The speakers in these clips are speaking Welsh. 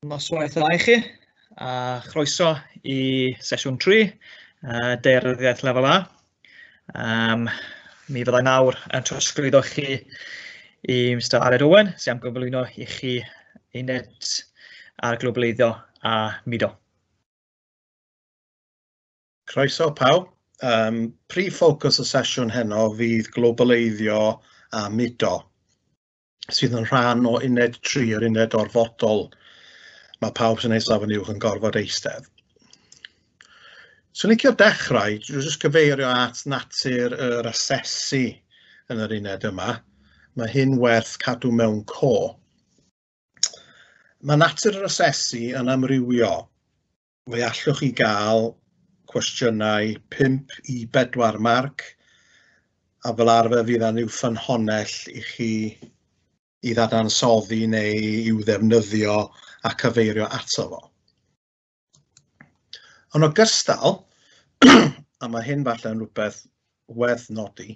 Noswaith dda i chi, a chroeso i sesiwn 3, Daearyddiaeth Lefel A. Um, mi fyddai nawr yn trosglwyddo chi i Mr Aled Owen, sy'n am gyflwyno i chi uned ar globaleiddio a mudo. Croeso pawb. Um, prif ffocws y sesiwn heno fydd globaleiddio a mudo. sydd yn rhan o uned 3, yr uned orfodol. Mae pawb sy'n ei safon uwch yn gorfod eistedd. Swn licio dechrau drwy jyst gyfeirio at natur yr asesu yn yr uned yma. Mae hyn werth cadw mewn co. Mae natur yr asesu yn amrywio. Fe allwch chi gael cwestiynau 5 i 4 marc, a fel arfer fydd yna rhyw ffynhonnell i chi i ddadansoddi neu i'w ddefnyddio a cyfeirio ato fo. Yn ogystal, a mae hyn falle yn rhywbeth werth nodi,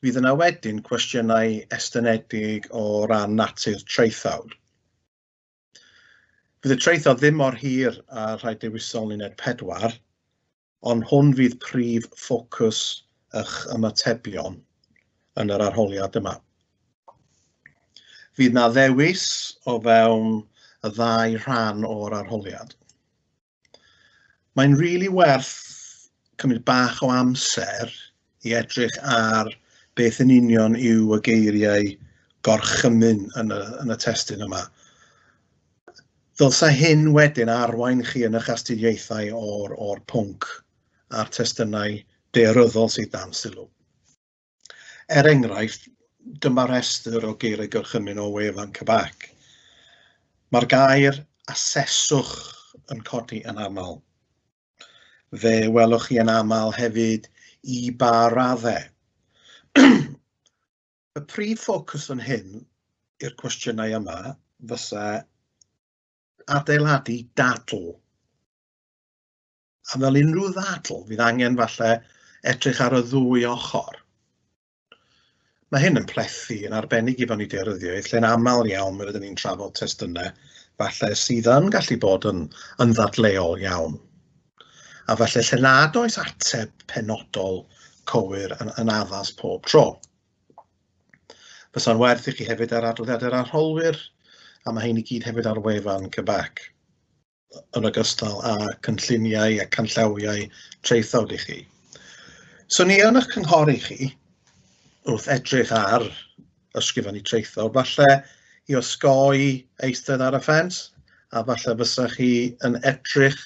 fydd yna wedyn cwestiynau estynedig o ran natur traethawd. Fydd y traethawd ddim mor hir â rhai dewisol yn uned 4, ond hwn fydd prif ffocws eich ymatebion yn yr arholiad yma. Fydd na ddewis o fewn y ddau rhan o'r arholiad. Mae'n rili really werth cymryd bach o amser i edrych ar beth yn union yw y geiriau gorchymyn yn y, yn y testun yma. Ddylsa hyn wedyn arwain chi yn eich astudiaethau o'r, or pwnc a'r testunau daearyddol sydd dan sylw. Er enghraifft, dyma restr o geiriau gorchymyn o wefan Quebec. Mae'r gair aseswch yn codi yn aml. Fe welwch chi yn aml hefyd i ba raddau. Y prif ffocws yn hyn i'r cwestiynau yma fysa adeiladu dadl. A fel unrhyw ddadl, fydd angen falle edrych ar y ddwy ochr. Mae hyn yn plethu yn arbennig i fewn i daearyddiaeth, lle'n aml iawn mi rydyn ni'n trafod testunau falle sydd yn gallu bod yn, yn ddadleuol iawn. A falle lle nad oes ateb penodol cywir yn, yn addas pob tro. Fysa'n werth i chi hefyd ar adroddiadau'r arholwyr, a mae hyn i gyd hefyd ar wefan Quebec. yn ogystal â cynlluniau a canllawiau traethawd i chi. So ni yn eich cynghori chi wrth edrych ar ysgrifennu traethawd, falle i osgoi eistedd ar y ffens, a falle fysa chi yn edrych,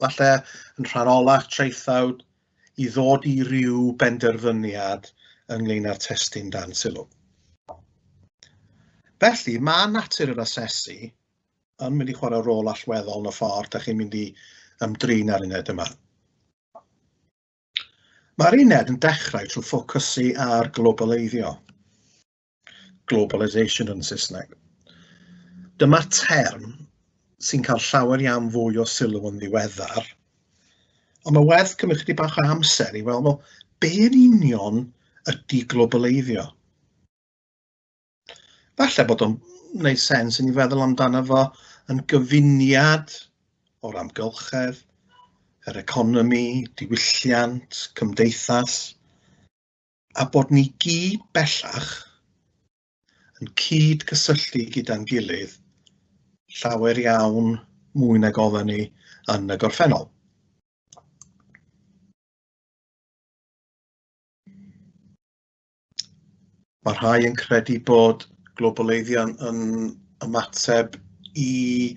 falle yn rhan olach traethawd, i ddod i ryw benderfyniad ynglyn â'r testun dan sylw. Felly, mae natur yr asesu yn mynd i chwarae rôl allweddol yn y ffordd da chi'n mynd i ymdrin â'r uned yma. Mae'r uned yn dechrau trwy ffocysu ar globaleiddio, globalisation yn Saesneg. Dyma term sy'n cael llawer iawn fwy o sylw yn ddiweddar, ond mae werth cymryd chydig bach o amser i weld, well, be yn union ydy globaleiddio? Falle bod o'n gwneud sens i ni feddwl amdano fo yn gyfuniad o'r amgylchedd, yr economi, diwylliant, cymdeithas, a bod ni gyd bellach yn cyd-gysylltu gyda'n gilydd llawer iawn mwy nag oedden ni yn y gorffennol. Mae rhai yn credu bod globaleiddio yn ymateb i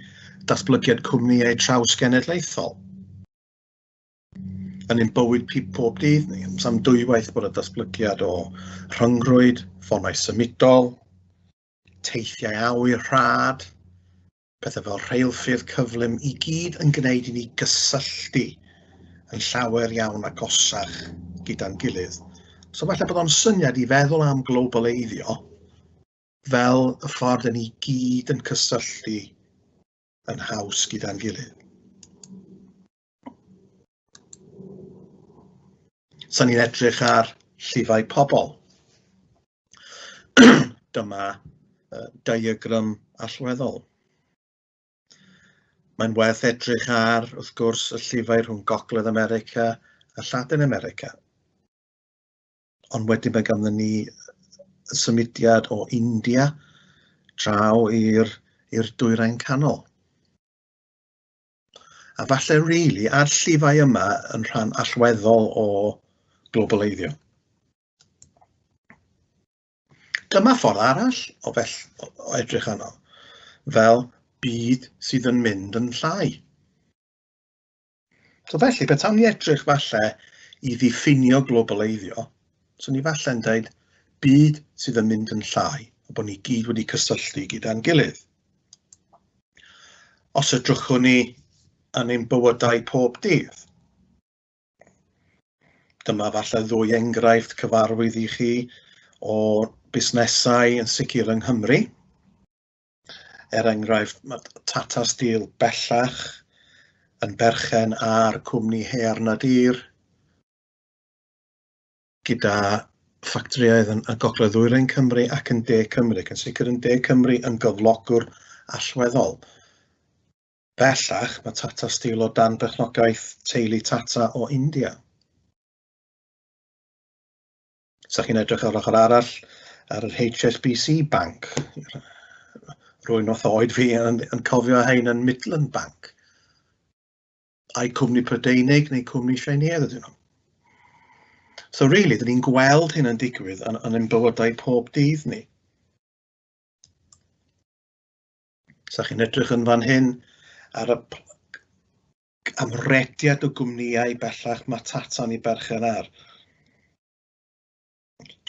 datblygiad cwmnïau trawsgenedlaethol. Yn ein bywyd pob dydd ni, am dwywaith bod y datblygiad o rhyngrwyd, ffonau symudol, teithiau awyr rhad, pethau fel rheilffyrdd cyflym i gyd yn gwneud i ni gysylltu yn llawer iawn agosach gyda'n gilydd. So falle bod o'n syniad i feddwl am globaleiddio fel y ffordd yn ni gyd yn cysylltu yn haws gyda'n gilydd. So ni'n edrych ar llifau pobl. Dyma diagram allweddol. Mae'n werth edrych ar, wrth gwrs, y llifau rhwng Gogledd America a Lladin America. Ond wedyn mae ganddyn ni y symudiad o India draw i'r i'r Dwyrain Canol. A falle, really, a'r llifau yma yn rhan allweddol o globaleiddio. Dyma ffordd arall o, fell, o edrych arno, fel byd sydd yn mynd yn llai. So felly, petawn ni edrych falle i ddiffinio globaleiddio, so ni falle'n dweud byd sydd yn mynd yn llai, a bod ni gyd wedi cysylltu gyda'n gilydd. Os edrychwn ni yn ein bywydau pob dydd, dyma falle ddwy enghraifft cyfarwydd i chi o busnesau yn sicr yng Nghymru. Er enghraifft, mae Tata Steel bellach yn berchen ar cwmni Haearn a Dur, gyda ffactorïoedd yn y Gogledd Ddwyrain Cymru ac yn De Cymru, ac yn sicr yn De Cymru yn gyflogwr allweddol. Bellach, mae Tata Steel o dan berchnogaeth teulu Tata o India. Sa chi'n edrych ar ochr arall ar yr HSBC Bank, rwy'n wrth oed fi yn, yn cofio hein yn Midland Bank. Ai cwmni Prydeinig neu cwmni Sieineaidd ydyn nhw? So really, dyn ni'n gweld hyn yn digwydd yn, yn ein bywydau pob dydd ni. Sa chi'n edrych yn fan hyn ar y amrediad o gwmnïau bellach mae Tata'n ei berchen ar.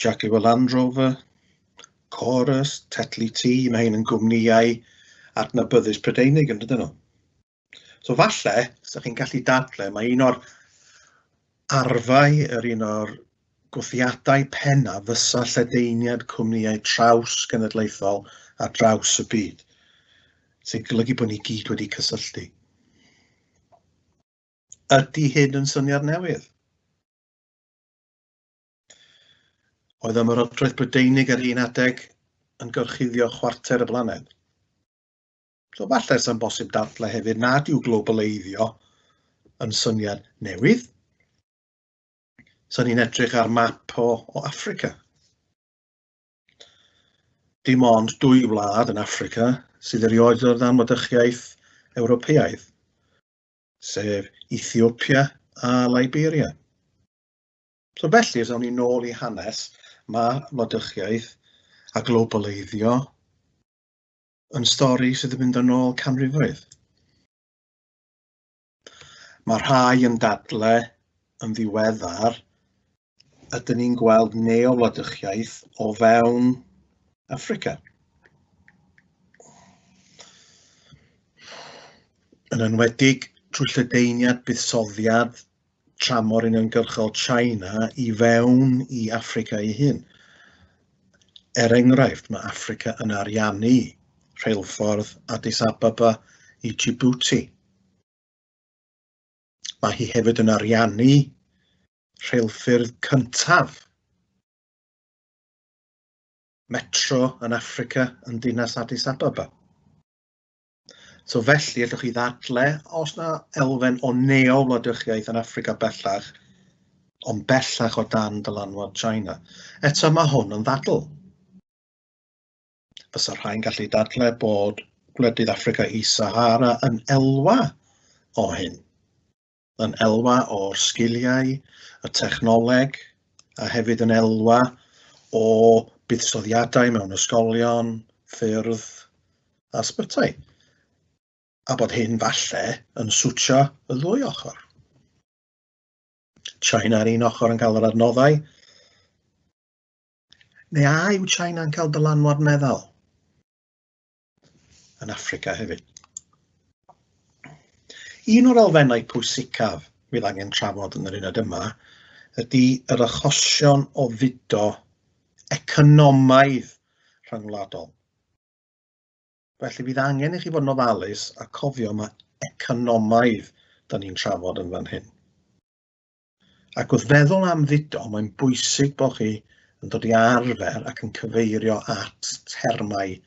Jaguar Land Rover, Corus, Tetley Tea, mae hyn yn gwmnïau adnabyddus Prydeinig yn dydyn nhw. So falle, sa chi'n gallu dadle, mae un o'r arfau, yr un o'r gwthiadau pennaf fysa lledaeniad cwmnïau traws genedlaethol ar draws y byd, sy'n golygu bod ni gyd wedi cysylltu. Ydy hyn yn syniad newydd? Oedd ymerodraeth Brydeinig ar un adeg yn gorchuddio chwarter y blaned. So falle sa'n bosib dadle hefyd nad yw globaleiddio yn syniad newydd. So ni'n edrych ar map o, o Affrica. Dim ond dwy wlad yn Affrica sydd erioed o dan wladychiaeth Ewropeaidd, sef Ethiopia a Liberia. So felly, os awn ni nôl i hanes, mae wladychiaeth a globaleiddio yn stori sydd yn mynd yn ôl canrifoedd. Mae rhai yn dadle yn ddiweddar ydyn ni'n gweld neo-wladychiaeth o fewn Affrica. Yn enwedig trwy lledaeniad buddsoddiad tramor uniongyrchol China i fewn i Affrica ei hun. Er enghraifft, mae Affrica yn ariannu rheilffordd Addis Ababa i Djibouti. Mae hi hefyd yn ariannu rheilffyrdd cyntaf metro yn Affrica yn dinas Addis Ababa. So felly, allwch chi ddadle, os na elfen o neo-wladychiaeth yn Affrica bellach, ond bellach o dan dylanwad China. Eto mae hwn yn ddadl. Fysa rhai'n gallu dadle bod gwledydd Affrica Is-Sahara yn elwa o hyn. Yn elwa o'r sgiliau, y technoleg, a hefyd yn elwa o buddsoddiadau mewn ysgolion, ffyrdd a ysbytai. A bod hyn falle yn swtio y ddwy ochr. China ar un ochr yn cael yr adnoddau, neu a yw China yn cael dylanwad meddal yn Affrica hefyd? Un o'r elfennau pwysicaf fydd angen trafod yn yr uned yma ydy yr achosion o fudo economaidd rhyngwladol. Felly bydd angen i chi fod yn ofalus a cofio mae economaidd da ni'n trafod yn fan hyn. Ac wrth feddwl am fudo, mae'n bwysig bod chi yn dod i arfer ac yn cyfeirio at termau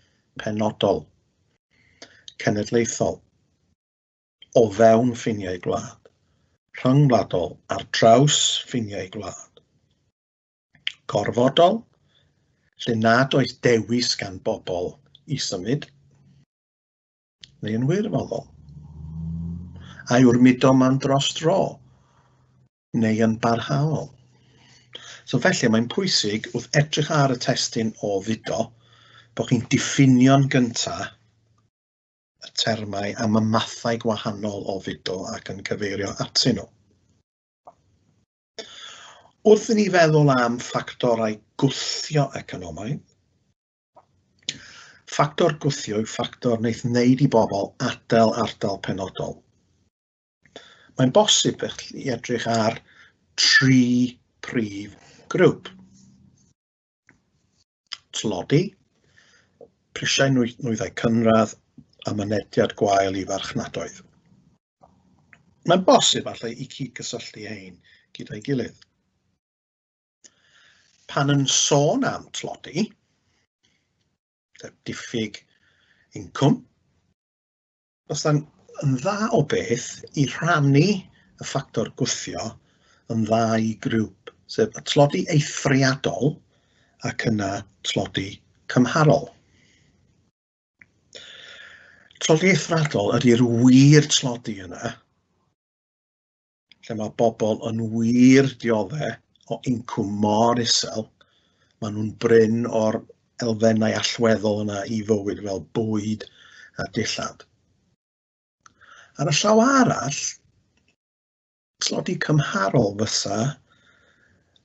penodol, cenedlaethol. o fewn ffiniau gwlad, rhyngwladol ar draws ffiniau gwlad, gorfodol, lle nad oes dewis gan bobl i symud, neu yn wirfoddol. A yw'r mudo ma'n dros dro, neu yn barhaol? So felly mae'n pwysig wrth edrych ar y testun o fudo bod chi'n diffinio'n gyntaf y termau am y mathau gwahanol o fudo ac yn cyfeirio atyn nhw. Wrth i ni feddwl am ffactorau gwthio economaidd, ffactor gwthio yw ffactor wneith wneud i bobl adael ardal penodol. Mae'n bosib felly i edrych ar tri prif grŵp. Tlodi, prisiau nwyddau cynradd a mynediad gwael i farchnadoedd. Mae'n bosib falle i cyd-gysylltu hein gyda'i gilydd. Pan yn sôn am tlodi, sef diffyg incwm, Fysa'n yn dda o beth i rhannu y ffactor gwthio yn ddau grŵp, sef y tlodi eithriadol ac yna tlodi cymharol. Tlodi eithriadol ydy'r wir tlodi yna, lle mae bobl yn wir diodde o incwm mor isel, maen nhw'n brin o'r elfennau allweddol yna i fywyd fel bwyd a dillad. Ar y llaw arall, tlodi cymharol fysa,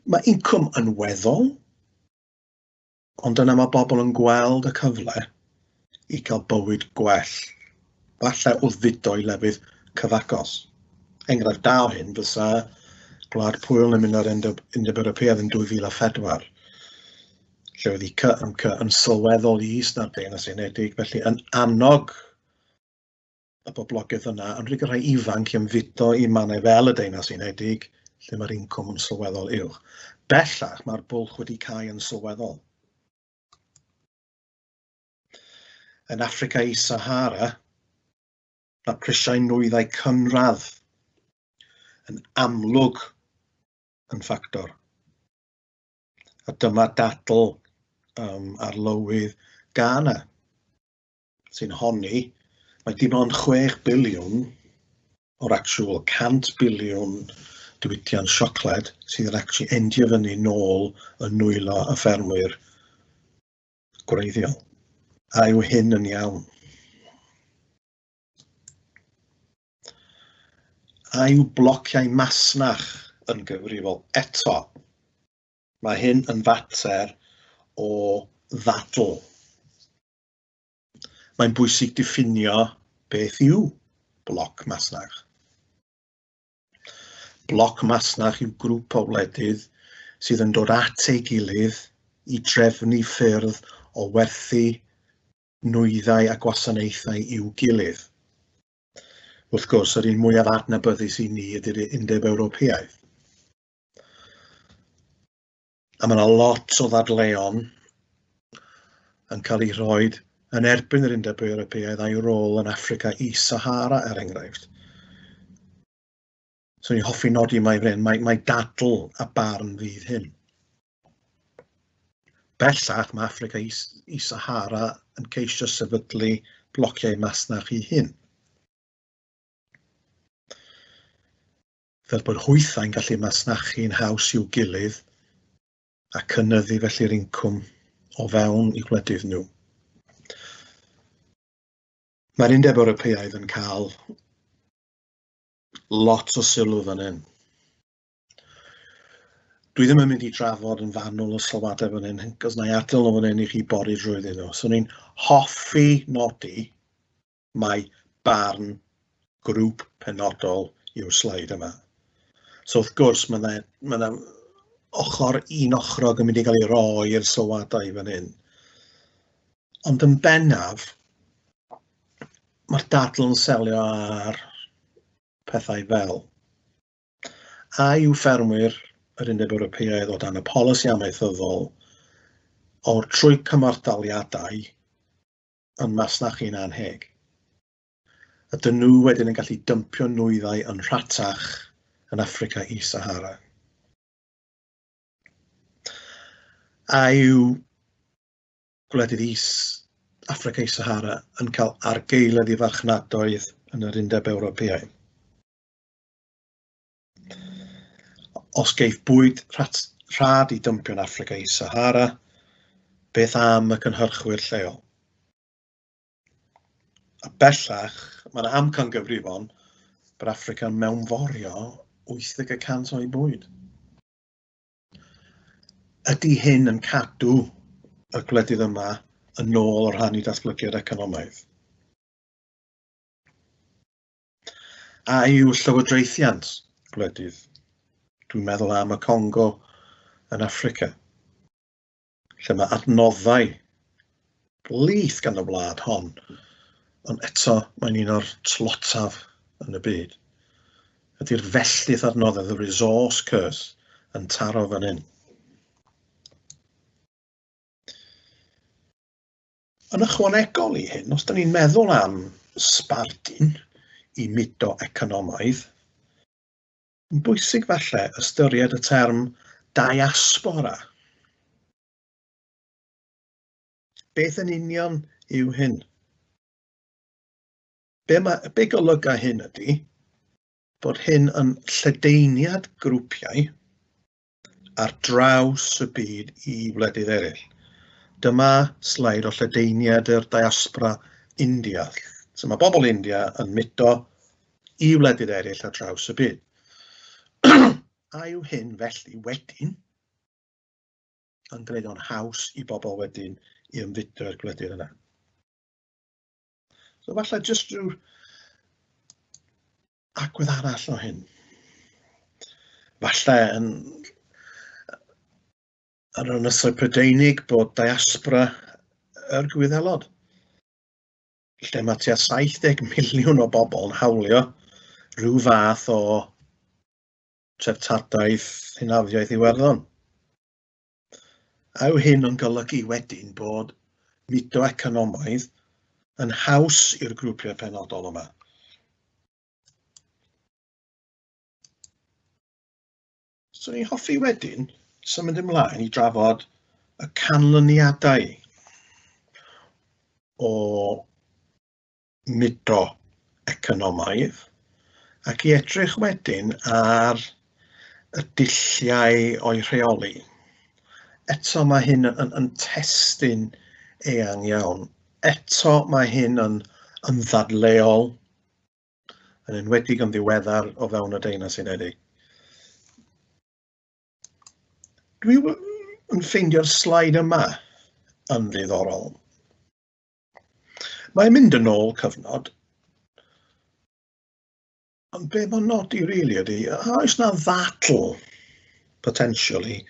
mae incwm yn weddol, Ond yna mae bobl yn gweld y cyfle i gael bywyd gwell, falle wrth fudo i lefydd cyfagos. Enghraifft da o hyn fysa Gwlad Pwyl yn ymuno â'r Undeb, Undeb Ewropeaidd yn 2004, lle oedd ICMC yn sylweddol is na'r Deyrnas Unedig, felly yn annog y boblogaeth yna, yn rhoi rhai ifanc i ymfudo i mannau fel y Deyrnas Unedig, lle mae'r incwm yn sylweddol uwch. Bellach, mae'r bwlch wedi cau yn sylweddol. Yn Affrica Is-Sahara, mae prisiau nwyddau cynradd yn amlwg yn ffactor. A dyma dadl arlywydd Ghana, sy'n honni mae dim ond 6 biliwn o'r actual 100 biliwn diwydiant siocled sydd yn actually endio fyny nôl yn nwylo y ffermwyr gwreiddiol. A yw hyn yn iawn? A yw blociau masnach yn gyfrifol eto? Mae hyn yn fater o ddadl. Mae'n bwysig diffinio beth yw bloc masnach. Bloc masnach yw grŵp o wledydd sydd yn dod at ei gilydd i drefnu ffyrdd o werthu nwyddau a gwasanaethau i'w gilydd. Wrth gwrs, yr un mwyaf adnabyddus i ni ydy'r Undeb Ewropeaidd. A mae yna lot o ddadleuon yn cael eu rhoi yn erbyn yr Undeb Ewropeaidd a'i rôl yn Affrica Is-Sahara, er enghraifft. So ni'n hoffi nodi mai fan hyn, mae, mae dadl a barn fydd hyn. Bellach, mae Affrica Is-Sahara yn ceisio sefydlu blociau masnach i hyn. Fel bod hwythau'n gallu masnachu'n haws i'w gilydd a cynyddu felly'r incwm o fewn eu gwledydd nhw. Mae'r Undeb Ewropeaidd yn cael lot o sylw fan hyn. Dwi ddim yn mynd i drafod yn fanwl y sylwadau fan hyn, cos na i adael nhw fan hyn i chi bori drwyddyn nhw. So ni'n hoffi nodi mai barn grŵp penodol yw'r sleid yma. So wrth gwrs, mae yna ma 'na ochr un ochrog yn mynd i gael ei roi i'r sylwadau fan hyn. Ond yn bennaf, mae'r dadl yn selio ar pethau fel a yw ffermwyr yr Undeb Ewropeaidd o dan y polisi amaethyddol o'r trwy cymorthdaliadau yn masnachu'n annheg. Ydyn nhw wedyn yn gallu dympio nwyddau yn rhatach yn Affrica Is-Sahara? A yw gwledydd is Affrica Is-Sahara yn cael argaeledd i farchnadoedd yn yr Undeb Ewropeaidd? Os geiff bwyd rhat, rhad i dympio'n Affrica Is-Sahara, beth am y cynhyrchwyr lleol? A bellach, mae yna amcangyfrifon bod Affrica'n mewnforio 80 y cant o'i bwyd. Ydy hyn yn cadw y gwledydd yma yn ôl o rhan i datblygiad economaidd? A yw llywodraethiant gwledydd? Dwi'n meddwl am y Congo yn Affrica, lle mae adnoddau blith gan y wlad hon, ond eto mae'n un o'r tlotaf yn y byd. Ydy'r felltith adnoddau, the resource curse, yn taro fan hyn? Yn ychwanegol i hyn, os da ni'n meddwl am sbardun i mudo economaidd, yn bwysig falle ystyried y term diaspora. Beth yn union yw hyn? Be, mae, be golyga hyn ydy bod hyn yn lledaeniad grwpiau ar draws y byd i wledydd eraill. Dyma sleid o lledaeniad yr diaspora India. So mae bobl India yn mudo i wledydd eraill ar draws y byd. A yw hyn felly wedyn yn gwneud o'n haws i bobl wedyn i ymfudo i'r gwledydd yna? So falle jyst rhyw agwedd arall o hyn. Falle yn ar yr Ynysoedd Prydeinig bod diaspora yr Gwyddelod, lle mae tua 70 miliwn o bobl yn hawlio rhyw fath o treftadaeth hynafiaeth Iwerddon. A yw hyn yn golygu wedyn bod mudo economaidd yn haws i'r grwpiau penodol yma? So ni'n hoffi wedyn symud ymlaen i drafod y canlyniadau o mudo economaidd ac i edrych wedyn ar y dulliau o'i rheoli. Eto mae hyn yn, yn testun eang iawn. Eto mae hyn yn, yn ddadleuol, yn enwedig yn ddiweddar o fewn y Deyrnas Unedig. Dwi yn ffeindio'r sleid yma yn ddiddorol. Mae'n mynd yn ôl cyfnod, ond be mae'n nodi really ydy, a oes na ddadl potentially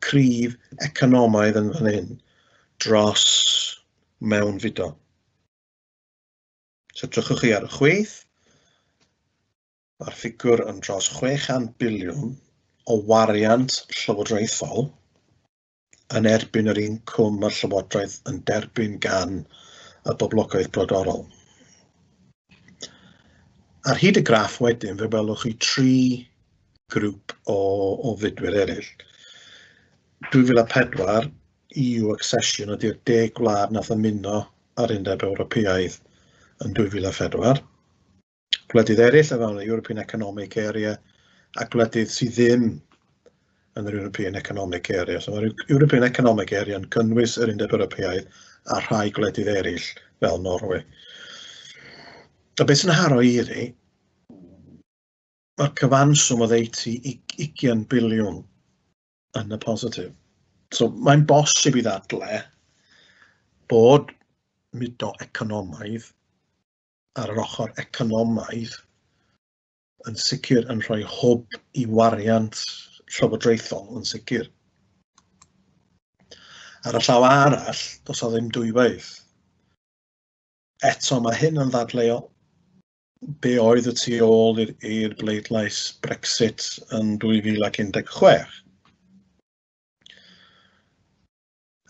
cryf economaidd yn fan hyn dros mewnfudo. So drychwch chi ar y chwith, mae'r ffigwr yn dros 600 biliwn o wariant llywodraethol yn erbyn yr incwm mae'r llywodraeth yn derbyn gan y boblogaeth brodorol. Ar hyd y graff wedyn, fe welwch chi tri grŵp o, o fudwyr eraill. 2004, EU accession ydy'r deg gwlad nath ymuno â'r Undeb Ewropeaidd yn 2004. Gwledydd eraill o fewn y European Economic Area a gwledydd sydd ddim yn yr European Economic Area. So mae'r European Economic Area yn cynnwys yr Undeb Ewropeaidd a rhai gwledydd eraill fel Norwy. A beth sy'n haro i fi, mae'r cyfanswm o ddeutu 20 biliwn yn y positif. So mae'n bosib i ddadle bod mudo economaidd ar yr ochr economaidd yn sicr yn rhoi hwb i wariant llywodraethol yn sicr. Ar y llaw arall, does o ddim dwywaith. Eto mae hyn yn ddadleuol. Be oedd y tu ôl i'r bleidlais Brexit yn 2016?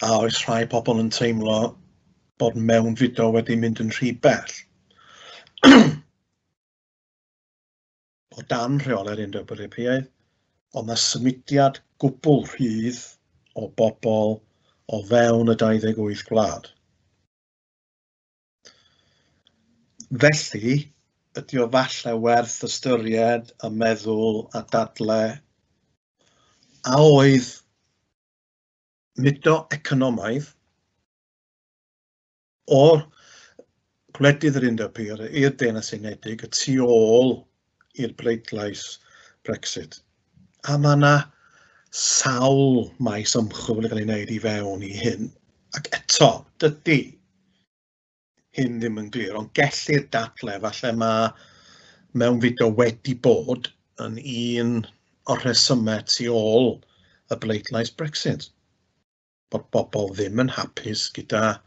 A oes rhai pobl yn teimlo bod mewnfudo wedi mynd yn rhy bell? o dan rheolau'r Undeb Ewropeaidd, ond mae symudiad gwbl rhydd o bobl o fewn y 28 gwlad. Felly, ydy o falle werth ystyried a meddwl a dadle a oedd mudo economaidd o'r gwledydd yr Undeb Ewropeaidd i'r Deyrnas Unedig y tu ôl i'r bleidlais Brexit. A mae yna sawl maes ymchwil wedi cael ei wneud i fewn i hyn. Ac eto, dydy hyn ddim yn glir, ond gellir dadle, falle mae mewnfudo wedi bod yn un o'r rhesymau tu ôl y bleidlais Brexit. Bod bobl ddim yn hapus gyda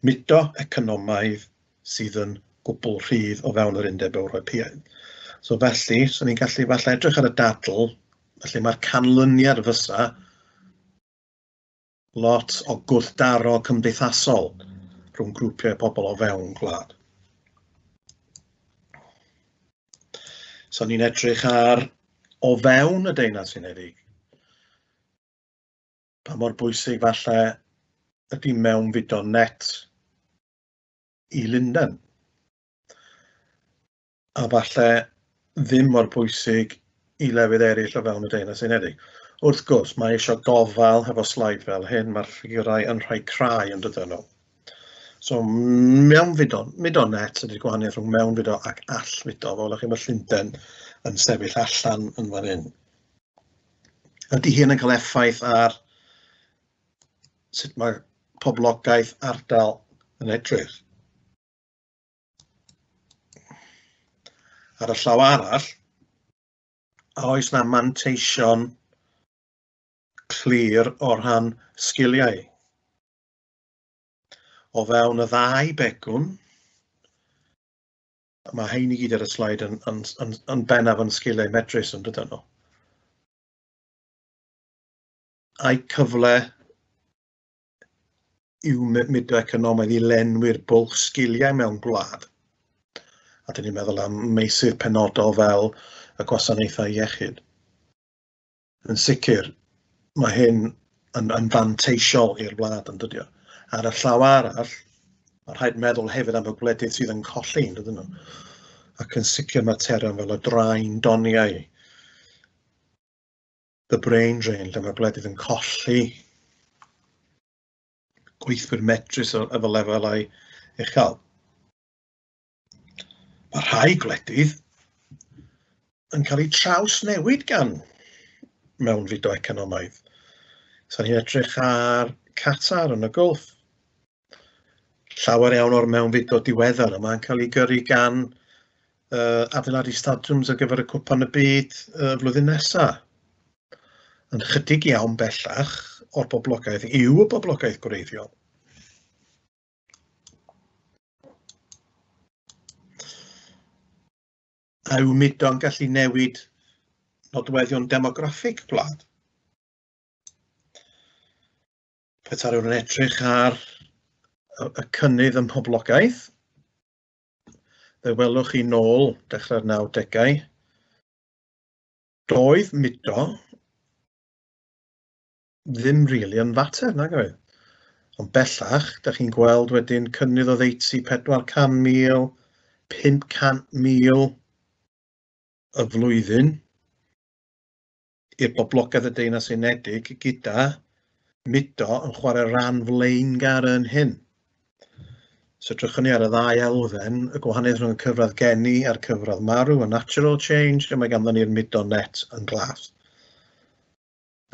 mudo economaidd sydd yn gwbl rhydd o fewn yr Undeb Ewropeaidd. So felly, so ni'n gallu falle edrych ar y dadl, felly mae'r canlyniad fysa lot o gwrthdaro cymdeithasol rhwng grwpiau pobl o fewn gwlad. So ni'n edrych ar o fewn y Deyrnas Unedig, pa mor bwysig falle ydy mewnfudo net i Lundain. A falle ddim mor bwysig i lefydd eraill o fewn y Deyrnas Unedig. Wrth gwrs, mae eisiau gofal hefo sleid fel hyn, mae'r ffigurau yn rhai crai yn dydyn nhw. So mewnfudo, mudo net ydy'r gwahaniaeth rhwng mewnfudo ac allfudo, fel ydych chi'n mae Llundain yn sefyll allan yn fan hyn. Ydy hyn yn cael effaith ar sut mae poblogaeth ardal yn edrych? Ar y llaw arall, a oes na manteision clir o rhan sgiliau? O fewn y ddau begwn, mae hein i gyd ar y sleid yn, yn, yn, yn bennaf yn sgiliau medrus yn dydyn nhw. Ai cyfle yw mudo economaidd i lenwi'r bwlch sgiliau mewn gwlad. A dyn ni'n meddwl am meysydd penodol fel y gwasanaethau iechyd. Yn sicr, mae hyn yn, yn fanteisiol i'r wlad yn dydio. Ar y llaw arall, mae rhaid meddwl hefyd am y gwledydd sydd yn colli, yn dydyn nhw. Ac yn sicr materion fel y draen doniau, the brain drain, lle mae gwledydd yn colli gweithwyr medrus efo lefelau uchel. Mae rhai gwledydd yn cael eu trawsnewid gan mewnfudo economaidd. So ni'n edrych ar Qatar yn y Gulf. Llawer iawn o'r mewnfudo diweddar yma yn cael ei gyrru gan uh, adeiladu stadiwms ar gyfer y Cwpan y Byd y uh, flwyddyn nesaf. Yn chydig iawn bellach o'r boblogaeth yw y boblogaeth gwreiddiol. A yw mudo'n gallu newid nodweddion demograffig gwlad? Petai rhywun yn edrych ar y cynnydd ym mhoblogaeth, fe welwch chi nôl dechrau'r 90au, doedd mudo ddim rili yn fater, nag oedd? Ond bellach, da chi'n gweld wedyn cynnydd o ddeutu 400,000, 500,000 y flwyddyn i'r boblogaeth y Deyrnas Unedig gyda mudo yn chwarae rhan flaengar yn hyn. So drychwn ni ar y ddau elfen, y gwahaniaeth rhwng y cyfradd geni a'r cyfradd marw, y natural change, lle mae ganddon ni'r mudo net yn glas.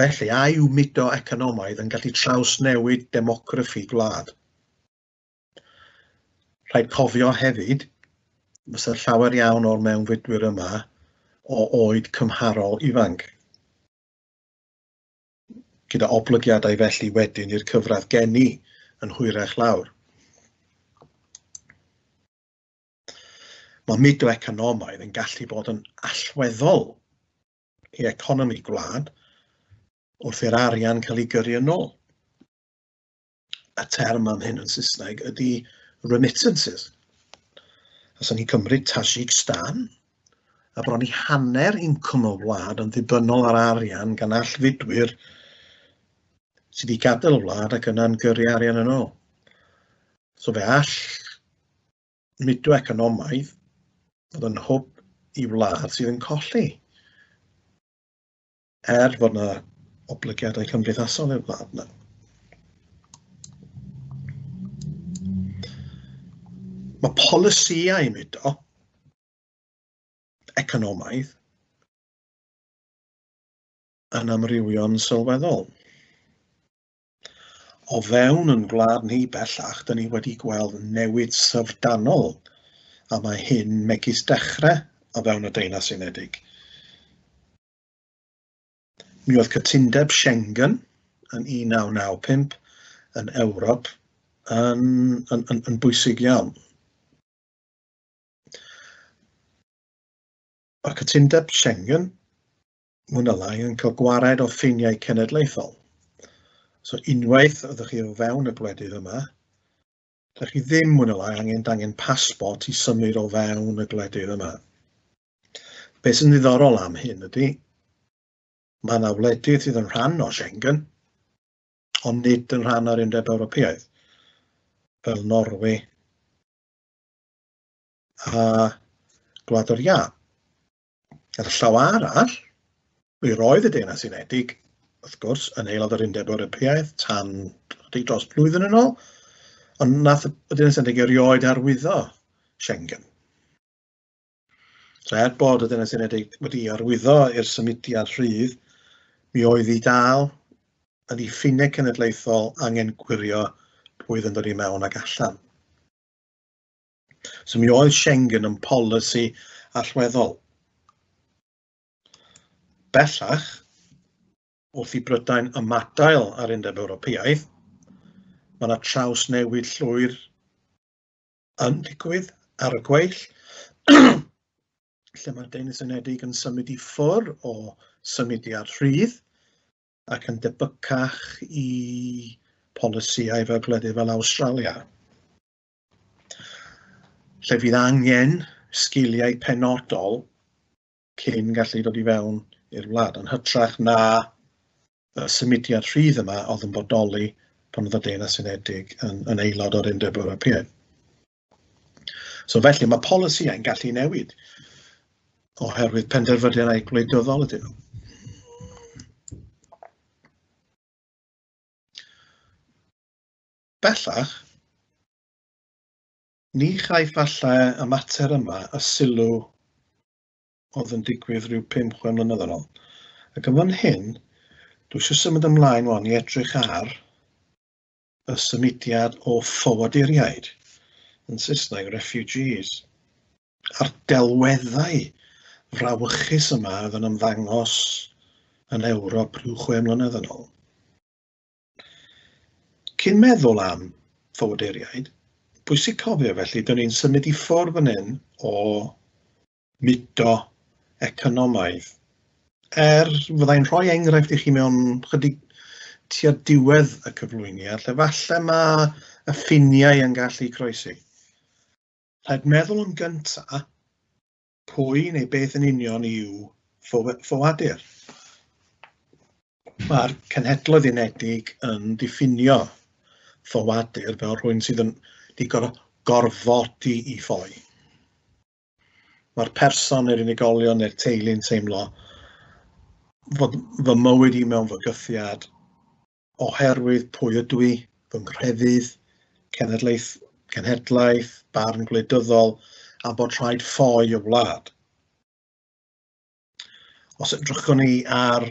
Felly, a yw mudo economaidd yn gallu trawsnewid demograffi gwlad? Rhaid cofio hefyd, fysa llawer iawn o'r mewnfudwyr yma o oed cymharol ifanc, gyda oblygiadau felly wedyn i'r cyfradd geni yn hwyrach lawr. Mae mudo economaidd yn gallu bod yn allweddol i economi gwlad wrth i'r arian cael ei gyrru yn ôl. Y term am hyn yn Saesneg ydy remittances. Os ni'n cymryd Tajikistan A bron i hanner incwm y wlad yn ddibynnol ar arian gan allfudwyr sydd wedi gadael y wlad ac yna'n gyrru arian yn ôl. So fe all mudo economaidd fod yn hwb i wlad sydd yn colli. Er fod yna oblygiadau cymdeithasol i'r wlad yna. Mae polisïau mudo economaidd yn amrywio'n sylweddol. O fewn yn gwlad ni bellach, dyn ni wedi gweld newid syfrdanol, a mae hyn megis dechrau o fewn y Deyrnas Unedig. Mi oedd cytundeb Schengen yn 1995 yn Ewrop yn, yn, yn, yn bwysig iawn. Mae cytundeb Schengen, mwy na lai, yn cael gwared o ffiniau cenedlaethol. So unwaith ydych chi o fewn y gwledydd yma, ydych chi ddim mwy na lai angen angen pasbort i symud o fewn y gwledydd yma. Beth sy'n ddiddorol am hyn ydy, mae yna wledydd sydd yn rhan o Schengen, ond nid yn rhan o'r Undeb Ewropeaidd, fel Norwy a Gwlad yr Iâ. Ar y llaw arall, mi roedd y Deyrnas Unedig, wrth gwrs, yn aelod o'r Undeb Ewropeaidd tan chydig dros blwyddyn yn ôl, ond nath y Deyrnas Unedig erioed arwyddo Schengen. So er bod y Deyrnas Unedig wedi arwyddo i'r symudiad rhydd, mi oedd hi dal yn ei ffinnau cenedlaethol angen gwirio pwy oedd yn dod i mewn ac allan. So mi oedd Schengen yn polisi allweddol. Bellach, wrth i Brydain ymadael â'r Undeb Ewropeaidd, mae yna trawsnewid llwyr yn digwydd ar y gweill, lle mae'r Deyrnas Unedig yn symud i ffwr o symudiad rhydd ac yn debycach i polisïau fel gwledydd fel Awstralia, lle fydd angen sgiliau penodol cyn gallu dod i fewn i'r wlad, yn hytrach na y symudiad rhydd yma oedd yn bodoli pan oedd y Deyrnas Unedig yn, yn aelod o'r Undeb Ewropeaidd. So felly mae polisïau'n gallu newid oherwydd penderfyniadau gwleidyddol ydyn nhw. Bellach, ni chaiff falle y mater yma y sylw oedd yn digwydd rhyw 5-6 mlynedd yn ôl. Ac yn fan hyn, dwi eisiau symud ymlaen wan i edrych ar y symudiad o ffoaduriaid, yn Saesneg refugees, a'r delweddau frawychus yma oedd yn ymddangos yn Ewrop rhyw 6 mlynedd yn ôl. Cyn meddwl am ffoaduriaid, bwysig cofio felly, dyn ni'n symud i ffwrdd fan hyn o mudo economaidd. Er fyddai'n rhoi enghraifft i chi mewn chydig tua diwedd y cyflwyniad, lle falle mae y ffiniau yn gallu croesi. Rhaid meddwl yn gyntaf pwy neu beth yn union yw ffoadur. Mae'r Cenhedloedd Unedig yn diffinio ffoadur fel rhywun sydd yn wedi gorfodi i ffoi. Mae'r person neu'r unigolion neu'r teulu'n teimlo fod fy mywyd i mewn fygythiad oherwydd pwy ydw i, fy nghrefydd, cenedlaeth, cenhedlaeth, barn gwleidyddol, a bod rhaid ffoi y wlad. Os edrychwn ni ar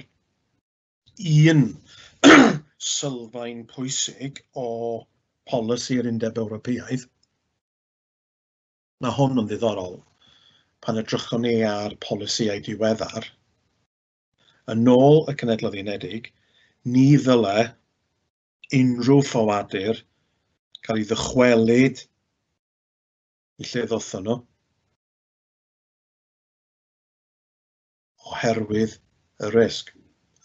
un sylfaen pwysig o polisi'r Undeb Ewropeaidd, mae hwn yn ddiddorol pan edrychwn ni ar polisïau diweddar. Yn ôl y Cenhedloedd Unedig, ni ddyle unrhyw ffoadur cael ei ddychwelyd i lle ddothon nhw oherwydd y risg.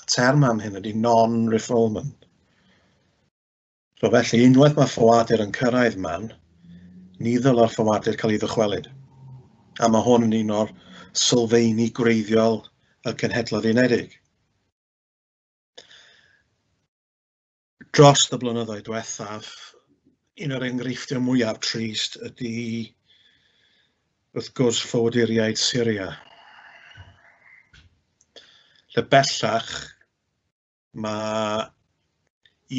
Y term am hyn ydy non-refoulement. So felly, unwaith mae ffoadur yn cyrraedd man, ni ddyla'r ffoadur cael ei ddychwelyd. A mae hwn yn un o'r sylfeini gwreiddiol y Cenhedloedd Unedig. Dros y blynyddoedd diwethaf, un o'r enghreifftiau mwyaf trist ydy, wrth gwrs, ffoaduriaid Syria. Lle bellach mae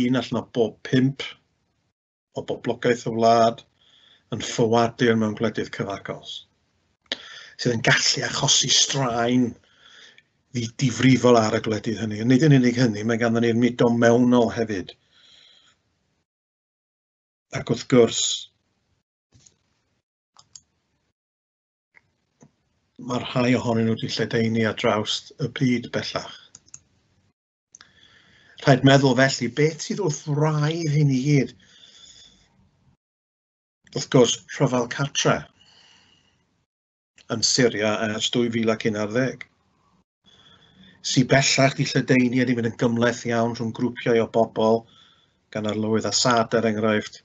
un allan o bob 5 o boblogaeth y wlad yn ffoadur mewn gwledydd cyfagos, sydd yn gallu achosi straen difrifol ar y gwledydd hynny. Nid yn unig hynny, mae ganddyn ni'r mudo mewnol hefyd. Ac wrth gwrs, mae rhai ohonyn nhw wedi lledaenu ar draws y byd bellach. Rhaid meddwl felly, beth sydd wrth wraidd hyn i gyd? Wrth gwrs, rhyfel cartre yn Syria ers 2011. Sy bellach di lledaenu a di mynd yn gymhleth iawn rhwng grwpiau o bobl, gan arlywydd Assad er enghraifft,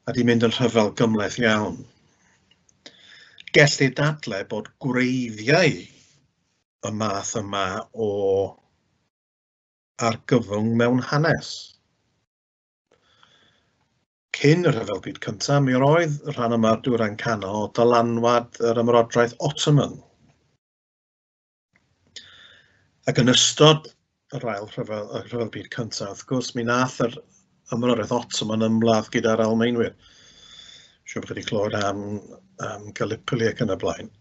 a di mynd yn rhyfel gymhleth iawn. Gellir dadle bod gwreiddiau y math yma o argyfwng mewn hanes. Cyn y Rhyfel Byd Cyntaf, mi roedd y rhan yma o'r Dwyrain Canol o dylanwad yr Ymerodraeth Ottoman. Ac yn ystod yr ail rhyfel, y Rhyfel Byd Cyntaf, wrth gwrs, mi nath yr Ymerodraeth Ottoman ymladd gyda'r Almaenwyr. Siŵr bod chi wedi clywed am Gallipoli ac yn y blaen.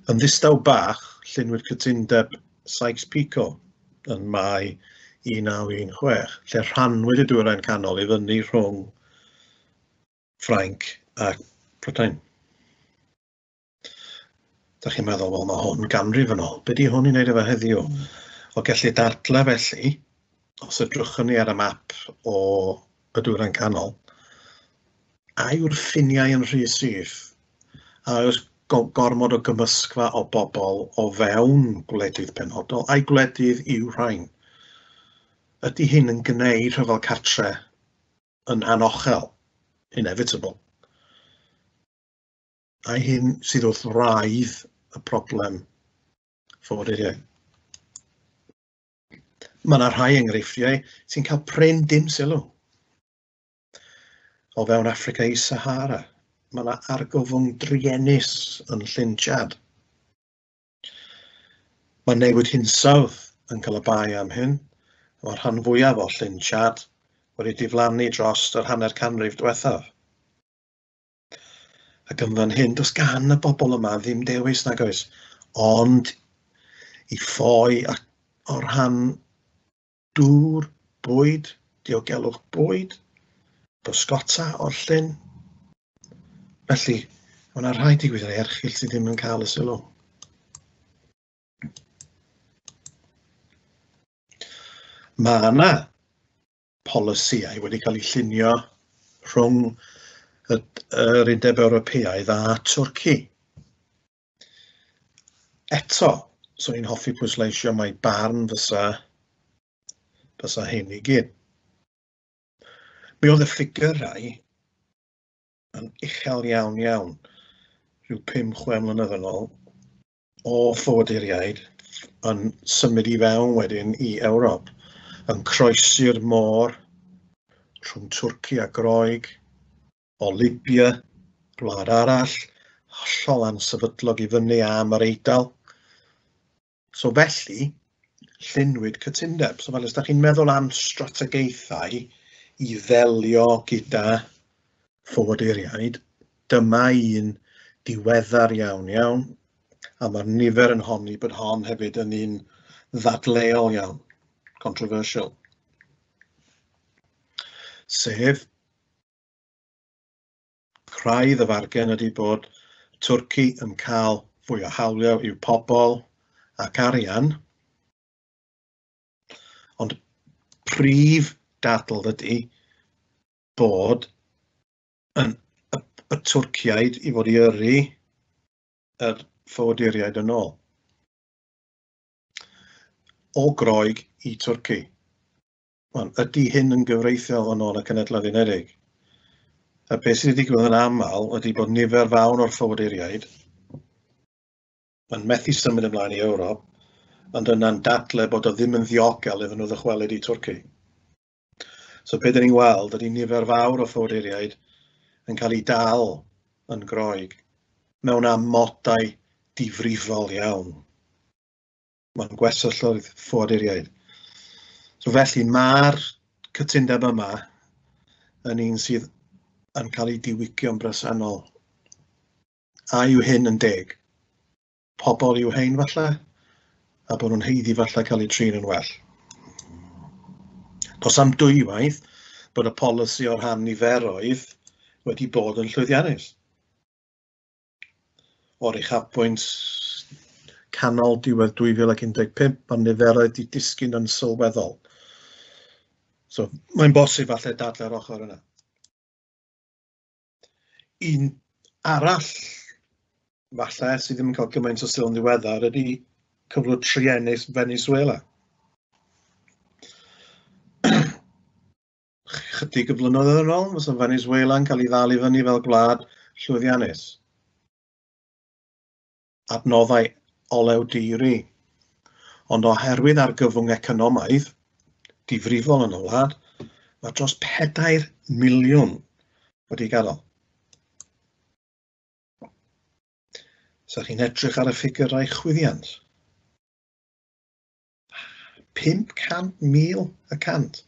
Yn ddistaw bach, llunwyd cytundeb Sykes-Picot yn Mai 1916, lle rhannwyd y Dwyrain Canol i fyny rhwng Ffrainc a Prydain. Da chi'n meddwl, wel, mae hwn ganrif yn ôl. Be di hwn i wneud efo heddiw? O gellu dadle felly, os edrychwn ni ar y map o y Dwyrain Canol, a yw'r ffiniau yn rhy syth? A oes gormod o gymysgfa o bobl o fewn gwledydd penodol, a'i gwledydd yw rhain? Ydy hyn yn gwneud rhyfel cartre yn anochel, inevitable? Ai hyn sydd wrth wraidd y problem ffoaduriaid? Mae yna rhai enghreifftiau sy'n cael prin dim sylw. O fewn Affrica Is-Sahara, mae yna argyfwng druenus yn Llyn Chad. Mae newid hinsawdd yn cael y bai am hyn. Mae'r rhan fwyaf o Llyn Chad wedi diflannu dros yr hanner canrif diwethaf. Ac yn fan hyn, does gan y bobl yma ddim dewis nag oes, ond i ffoi o'r rhan dŵr, bwyd, diogelwch bwyd, bysgota o'r llyn. Felly, mae yna rhai digwyddiadau erchyll sydd ddim yn cael y sylw. Mae yna polisïau wedi cael eu llunio rhwng yr Undeb Ewropeaidd a Twrci. Eto, swn i'n hoffi pwysleisio mai barn fysa hyn i gyd. Mi oedd y ffigyrau yn uchel iawn iawn, rhyw 5-6 mlynedd yn ôl, o ffoaduriaid yn symud i fewn wedyn i Ewrop, yn croesi'r môr rhwng Twrci a Groeg, o Libya, gwlad arall, hollol ansefydlog i fyny am yr Eidal. So felly, llunwyd cytundeb. So fel os da chi'n meddwl am strategaethau i ddelio gyda ffoaduriaid, dyma un diweddar iawn iawn, a mae'r nifer yn honni bod hon hefyd yn un ddadleuol iawn, controversial. Sef, craidd y fargen ydy bod Twrci yn cael fwy o hawliau i'w pobl ac arian, ond prif dadl ydy bod yn y Twrciaid i fod i yrru yr ffoaduriaid yn ôl. O Groeg i Twrci. Wel, ydy hyn yn gyfreithiol yn ôl y Cenhedloedd Unedig? A beth sydd wedi digwydd yn aml ydy bod nifer fawr o'r ffoaduriaid yn methu symud ymlaen i Ewrop, ond yna'n dadle bod o ddim yn ddiogel iddyn nhw ddychwelyd i Twrci. So be dyn ni'n weld ydy nifer fawr o ffoaduriaid yn cael eu dal yn Groeg mewn amodau difrifol iawn. Mae'n gwersylloedd ffoaduriaid. So felly mae'r cytundeb yma yn un sydd yn cael ei diwygio'n bresennol. A yw hyn yn deg? Pobl yw hein falle, a bod nhw'n haeddu falle cael eu trin yn well. Does am dwywaith bod y polisi o rhan niferoedd wedi bod yn llwyddiannus. O'r uchafbwynt canol diwedd 2015, mae niferoedd wedi disgyn yn sylweddol. So, mae'n bosib falle dadlau'r ochr yna. Un arall, falle, sydd ddim yn cael gymaint o sylw yn ddiweddar, ydy cyflwr truenus Venezuela. Chydig y blynyddoedd yn ôl, fysa Venezuela yn cael ei ddal i fyny fel gwlad llwyddiannus. Adnoddau olew di-ri. Ond oherwydd argyfwng economaidd difrifol yn y wlad, mae dros 4 miliwn wedi gadael. Sa chi'n edrych ar y ffigurau chwyddiant, 500,000 y cant.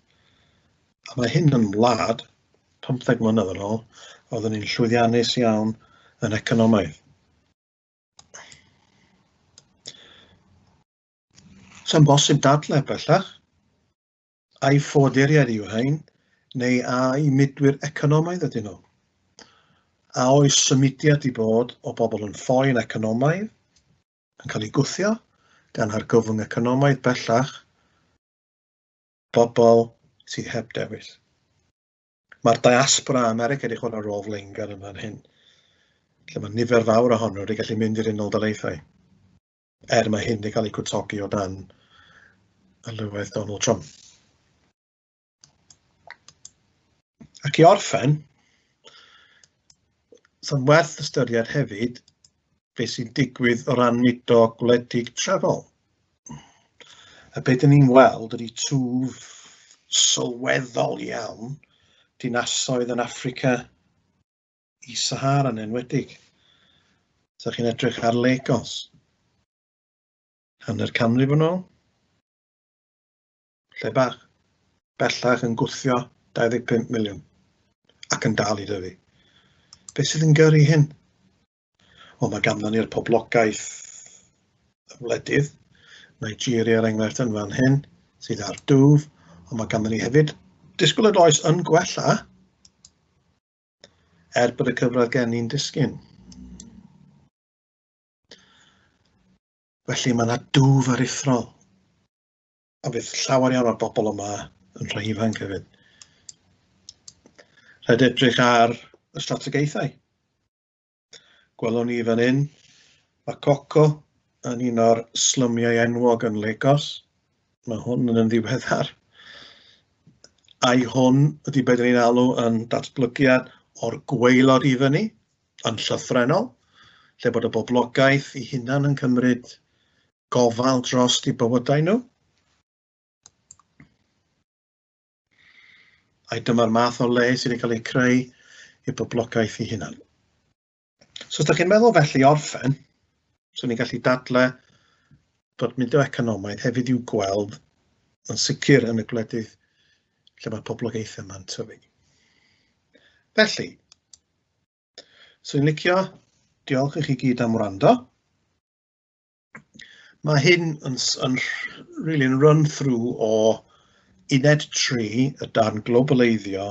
A mae hyn yn wlad, 15 mlynedd yn ôl, oeddwn ni'n llwyddiannus iawn yn economaidd. Sa'n bosib dadle bellach, ai ffoaduriaid yw rhain, neu ai mudwyr economaidd ydyn nhw? A oes symudiad i bod o bobl yn ffoi yn economaidd, yn cael eu gwthio gan argyfwng economaidd bellach, bobl sydd heb dewis? Mae'r diaspora America wedi chwarae rôl flaengar yn fan hyn, lle mae nifer fawr ohonyn nhw wedi gallu mynd i'r Unol Daleithiau, er mae hyn wedi cael ei cwtogi o dan y lywodraeth Donald Trump. Ac i orffen, sa'n werth ystyried hefyd beth sy'n digwydd o ran mudo gwledig trefol. A beth dyn ni'n weld ydy twf sylweddol iawn dinasoedd yn Affrica i Sahara yn enwedig. So chi'n edrych ar Lagos, hanner canrif yn ôl, lle bach, bellach yn gwthio 25 miliwn ac yn dal i dyfu. Beth sydd yn gyrru hyn? Wel, mae ganddo ni'r poblogaeth y wledydd, Nigeria er enghraifft yn fan hyn, sydd ar dwf, ond mae ganddo ni hefyd disgwyl y oes yn gwella, er bod y cyfradd geni'n disgyn. Felly mae yna dwf aruthrol. A fydd llawer iawn o'r bobl yma yn rhai ifanc hefyd. Rhaid edrych ar y strategaethau. Gwelwn ni fan hyn, mae Coco yn un o'r slymiau enwog yn Lagos. Mae hwn yn ddiweddar. Ai hwn ydy beth ni'n alw yn datblygiad o'r gwaelod i fyny, yn llythrennol, lle bod y boblogaeth ei hunan yn cymryd gofal dros eu bywydau nhw. Ai dyma'r math o le sydd wedi cael ei creu i'r boblogaeth ei hunan. So os ydych chi'n meddwl felly orffen, so ni'n gallu dadle bod mudo economaidd hefyd i'w gweld yn sicr yn y gwledydd lle mae'r poblogaethau yma'n tyfu. Felly, so i'n licio diolch i chi gyd am wrando. Mae hyn yn really yn run-through o uned 3, y darn globaleiddio,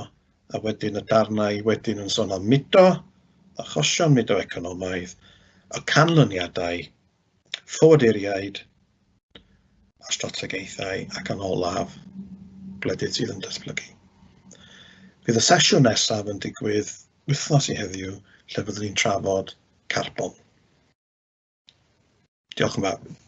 a wedyn y darnau wedyn yn sôn am mudo, achosion mudo economaidd, y canlyniadau, ffoaduriaid, a strategaethau, ac yn olaf, gwledydd sydd yn datblygu. Bydd y sesiwn nesaf yn digwydd wythnos i heddiw, lle fyddwn ni'n trafod carbon. Diolch yn fawr.